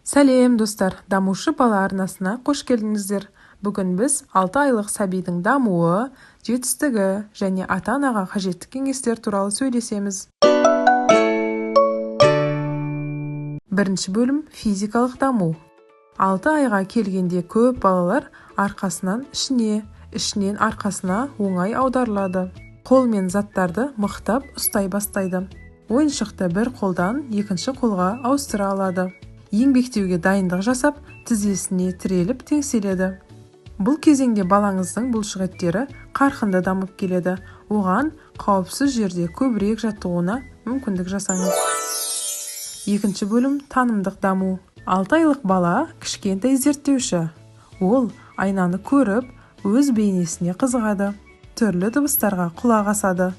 Сәлем, достар! Дамушы бала арнасына қош келдіңіздер. Бүгін біз 6 айлық сәбидің дамуы, жетістігі және ата-анаға қажетті кеңестер туралы сөйлесеміз. Бірінші бөлім физикалық даму. 6 айға келгенде көп балалар арқасынан ішіне, ішінен арқасына оңай аударылады. Қолмен заттарды мықтап ұстай бастайды. Ойыншықты бір қолдан екінші қолға ауыстыра алады. Еңбектеуге дайындық жасап, тізесіне тіреліп теңселеді. Бұл кезеңде балаңыздың бұлшықеттері қарқынды дамып келеді. Оған қауіпсіз жерде көбірек жаттығуына мүмкіндік жасаңыз. Екінші бөлім танымдық даму. 6 айлық бала кішкентай зерттеуші. Ол айнаны көріп, өз бейнесіне қызығады. Түрлі дыбыстарға құлақ асады.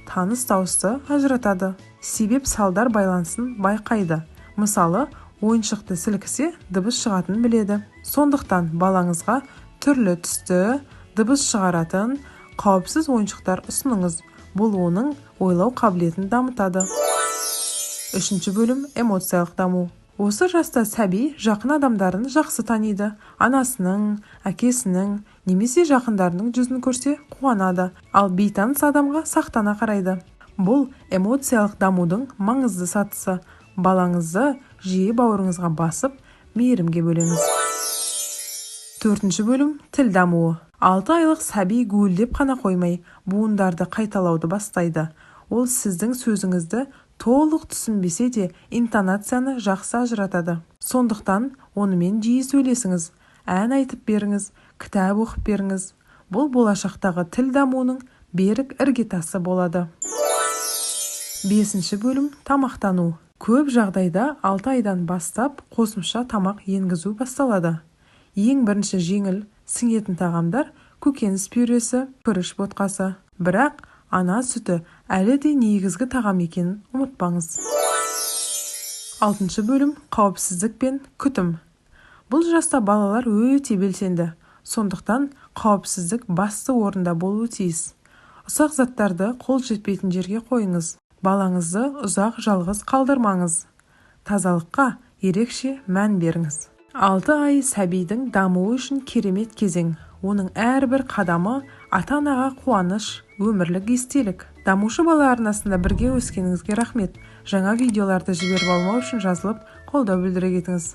Таныс дауысты ажыратады. Себеп-салдар байланысын байқайды. Мысалы, ойыншықты сілкісе дыбыс шығатынын біледі. Сондықтан балаңызға түрлі түсті, дыбыс шығаратын, қауіпсіз ойыншықтар ұсыныңыз. Бұл оның ойлау қабілетін дамытады. Үшінші бөлім эмоциялық даму. Осы жаста сәби жақын адамдарын жақсы таниды. Анасының, әкесінің немесе жақындарының жүзін көрсе қуанады, ал бейтаныс адамға сақтана қарайды. Бұл эмоциялық дамудың маңызды сатысы. Балаңызды жиі бауырыңызға басып, мейірімге бөлеңіз. Төртінші бөлім тіл дамуы. 6 айлық сәби гуілдеп қана қоймай, буындарды қайталауды бастайды. Ол сіздің сөзіңізді толық түсінбесе де интонацияны жақсы ажыратады. Сондықтан онымен жиі сөйлесіңіз, ән айтып беріңіз, кітап оқып беріңіз. Бұл болашақтағы тіл дамуының берік іргетасы болады. Бесінші бөлім тамақтану. Көп жағдайда 6 айдан бастап қосымша тамақ енгізу басталады. Ең бірінші жеңіл сіңетін тағамдар көкөніс пюресі, күріш ботқасы. Бірақ ана сүті әлі де негізгі тағам екенін ұмытпаңыз. Алтыншы бөлім қауіпсіздік пен күтім. Бұл жаста балалар өте белсенді. Сондықтан қауіпсіздік басты орында болуы тиіс. Ұсақ заттарды қол жетпейтін жерге қойыңыз. Балаңызды ұзақ жалғыз қалдырмаңыз. Тазалыққа ерекше мән беріңіз. 6 ай сәбидің дамуы үшін керемет кезең. Оның әрбір қадамы ата-анаға қуаныш, өмірлік естелік. Дамушы бала арнасында бірге өскеніңізге рахмет. Жаңа видеоларды жіберіп алмау үшін жазылып, қолдау білдіре кетіңіз.